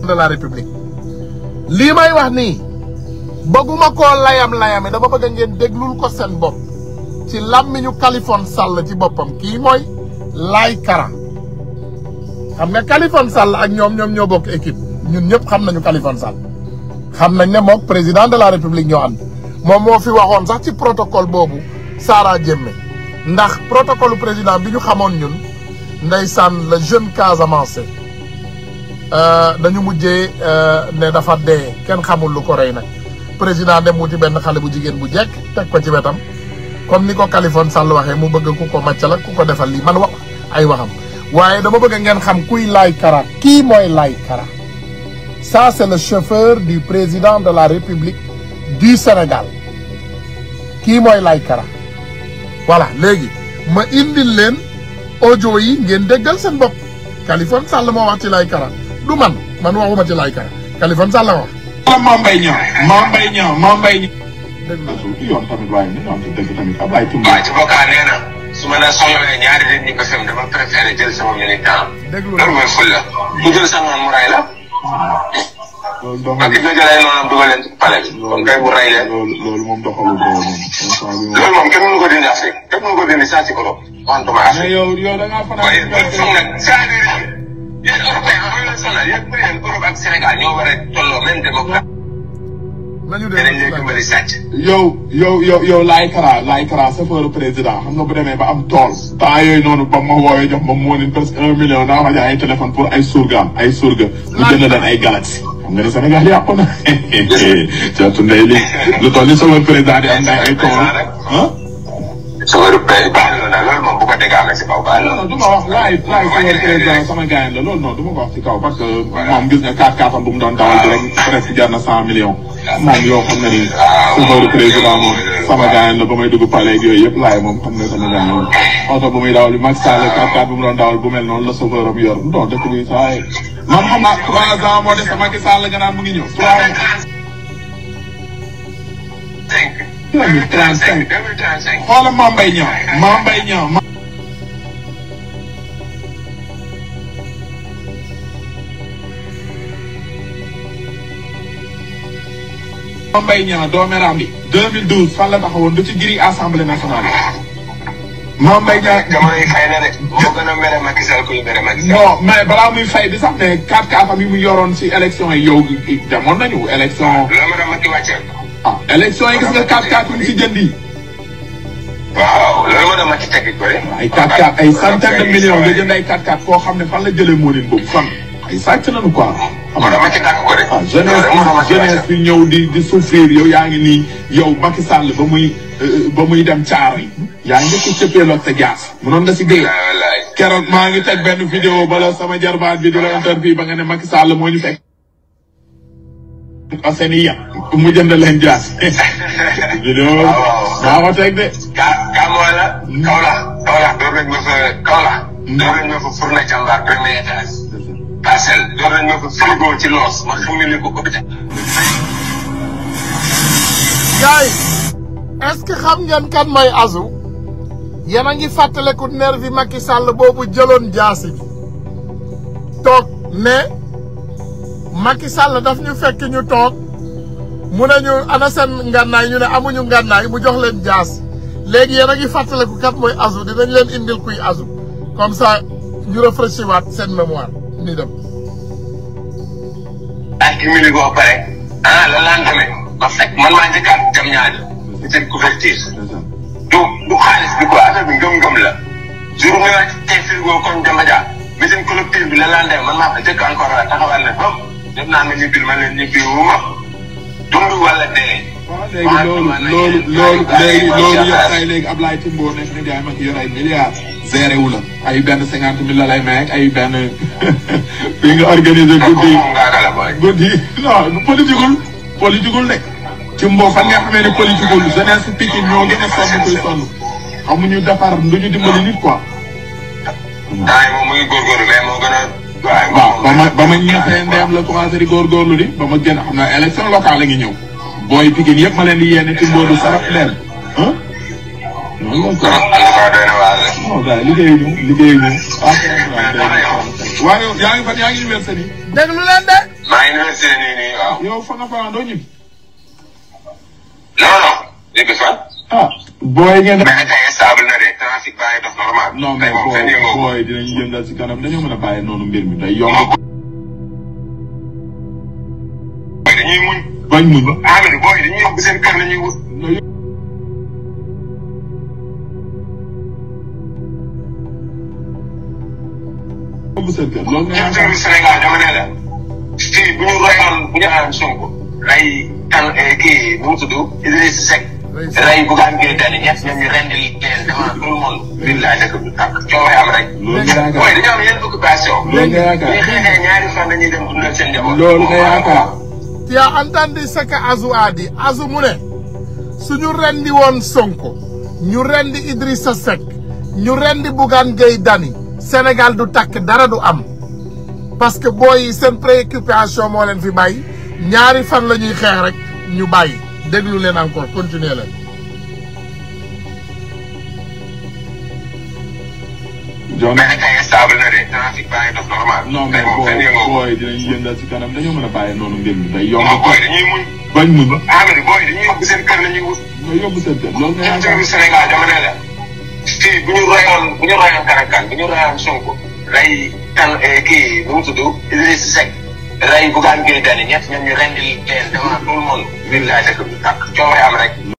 de la République lii may wax nii bëgguma koo layam-layami dama bëgg ngeen déglul ko seen bopp ci làmmiñu Kaliphone Sall ci boppam kii mooy Laye Kara xam nga Kaliphone Sall ak ñoom ñoo bokk équipe ñun ñëpp xam nañu Kaliphone Sall xam nañ ne moom président de la République ñoo ànd moom moo fi waxoon sax ci protocole boobu Sara Diémé ndax protocole président bi ñu xamoon ñun ndeysaan le jeune Casamance dañu mujjee ne dafa dee kenn xamul lu ko rey nag président dem wuti benn xale bu jigéen bu jekk teg ko ci wetam comme ni ko Kaliphone Sall waxee mu bëgg ku ko màccal ak ku ko defal lii man wax ay waxam waaye dama bëgg ngeen xam kuy Laye Kara kii mooy Laye Kara ça c'est le chauffeur du président de la République du Sénégal kii mooy Laye Kara voilà léegi ma indil leen audio yi ngeen déggal seen bopp Kaliphone Sall moo wax ci Laye Kara du man waxuma ci Laye Kara Kaliphone Sall wax. Mame Mbaye Niang dégg nga yoon tamit waaye ni yoon dëgg tamit Ablaye Timbo. waaw ci bokkaa nee na su ma la soxlawee ñaari nit ñi ko fem dama préféré jël sama militant. déglu loolu mooy ful la. ku jël sa noonu mu ray la. loolu doxalul parce que ñu jëlee noonu dugal leen ci palais bi. kon kay bu ray leen. loolu moom doxalul loolu moom kenn mënu ko dindi Afrique kenn mënu ko dindi saa ci Europe. wantuma Afrique mais yow da ngaa fanaan. waaye loolu foog nag c'est-à-dire yéen européen xam nga sonal yéen Europe ak Sénégal ñoo war a tolloo même démocratie. nañu yow Laye Kara chauffeur président xam nga bu demee ba am tool temps yooyu noonu ba ma woowee jox ma moo leen presque 1 million daa wax ay téléphone pour ay surga mu jënd leen ay Galaxy xam nga ni Sénégal yàqu na surtout ndey li lu toll ni chauffeur président di am na ay tool ah chauffeur président loolu moom bu ko dégaamee si kaw baax non du ma wax Laye chauffeur président sama gars la loolu non du ma ko wax ci kaw parce que moom gis nga 4x4 bu mu doon dawal bi rek presque jar na 100 millions moom yoo xam ne ni chauffeur président moom sama gars la ba may dugg palais yooyu yëpp Laye moom xam nga sama gars moom oto bu muy dawal bi Macky Sall 4x4 bu mu doon dawal bu mel noonu la chauffeur am yor non dëkk bi saa yi man xam naa 3 ans moo des sa Macky Sall nga naan mu ngi ñëw 3 ans 2035 xoolal Mame Mbaye Niang Mame Mbaye Niang dooméram bi 2012 fan la taxawoon du ci giri assemblée nationale Mame Mbaye Niang jamono yi fay na de moo gën a mere Macky Sall kuy mere Macky Sall non mais balaa muy fay di sax ne 4x4 yi mu yoroon si élection yi yow demoon nañu élection loolu ma doon Macky wàccee élection yi gis nga 4x4 yi si jëndi waaw loolu ma doon Macky teg ko de ay 4x4 ay centaine de millions nga jënd ay 4x4 koo xam ne fan la jëlee moo leen boobu fan ay sàcc nañu quoi moo doon Macky tàkk ko de jeunesse bi ñëw di souffrir yow yaa ngi nii yow Macky Sall ba muy dem caaro yi yaa ngi njëkk cëppeeloog sa jaas mënoon nga si dee keroog maa ngi teg benn vidéo bala sama jarbaat bi di la interview ba nga ne Macky Sall moo ñu fekk seen i yàq mu jënd leen jaas vidéo maa ko teg de kaa moo la Kaolack door nañ ma fa Kaolack door nañ ma fa fourne càmbar premier étage parcelle door nañ ma fa frigo ci loos ma xam ne li ko hôpital gars est-ce que xam ngeen kan mooy Azou yéen a ngi fàttaleku nervi Macky Sall boobu jëloon jaasi bi toog ne Macky Sall daf ñu fekk ñu toog mu ne ñu ana seen ngànnaay ñu ne amuñu ngànnaay mu jox leen jaas léegi yéen a ngi fàttaleku kat mooy Azou dinañ leen indil kuy Azou comme ça ñu rafraîchir waat seen mémoire ni dem. ak mili ko pare le lendemain ma fekk man maa njëkkaat jam ñaajo seen couverture du xaalis bi quoi affaire bi ngëm-ngëm la jour nga wàcc tey frigo kon Demba Dia mais seen collectif bi la lendemain man maa fa njëkk encore la taxawal ne bam def naa nga ñibbil ma leen ñibbi wu ma dund wala dee. loolu léegi Ablaye Timbo nekk na jaay ma ki yor ay milliards géré wu la ay benn 50 000 la lay may ay benn fii nga organisé guddi non politiqueul nekk Timbo fan nga xamee ne politiqueul jeunesse Pikine ñoo gën a sonn koy sonn xamuñu defar lu ñu dimbali nit quoi. daay moom mu ngi góorgóorlu mais moo gën a. waaw ba ma ñeexee ndeyam la commencé di góorgóorlu di ba ma gën a xam naa élection locale la ngi ñëw booy Pikine yëpp ma leen di yéene Timbo du sarap leen ah. en tout cas doy na waar rek. non gars liggéeyuñu. waaw yaa ngi fan yaa ngi université. déglu leen de. maa ngi université nii waaw. yow fa nga fanaan doo ñibbi. non. ñibbi fan. ah booy ngeen. mais tey stable na de trafic baa ngi dox normal. non mais booy dinañ yëngal si kanam dañoo mën a bàyyi noonu mbir mi day yomb. dañuy muñ. bañ muñ. Amady booy dañuy yóbbu seen kër la ñuy wut. yóbbu seen kër loolu nga yaakaar. Sénégal dama ne la. fii bu ñu royoon Sonko. rey kii nu mu tudd Idriss Seck. rey Bougane Gueye Dany ñett ñoom ñu rendi leen devant tout le monde. billaay dëkk bi tàkk coowee am rek. loolu nga yaakaar booy dañoo am yenn occupation. loolu nga yaakaar ñu xeexee ñaari fan dañuy dem dundal seen njaboot. loolu nga yaakaar. Tu as entendu ce que Azou a dit Azou mu ne suñu rendi woon Sonko ñu rendi Idrissa Seck ñu rendi Bougane Gueye Dany Sénégal du takk dara du am parce que booy yi seen préoccupation moo leen fi bàyyi ñaari fan la ñuy xeex rek ñu bàyyi déglu leen encore continuer leen. mais tey stable na de trafic baa ngi dox normal. non mais booy dinañ yëngal si kanam dañoo mën a bàyyi noonu mbir mi day yomb. booy dañuy muñ. bañ muñ. Amady booy dañuy yóbbu seen kër la ñuy wut. yóbbu seen kër loolu nga yaakaar. Sénégal dama ne la. fii bu ñu royoon Karakan bu ñu royoon Sonko. rey kii nu mu tudd Idriss Seck. rey Bougane Gueye Dany ñett ñoom ñu rendi leen devant tout le monde. billaay dëkk bi tàkk coowee am rek.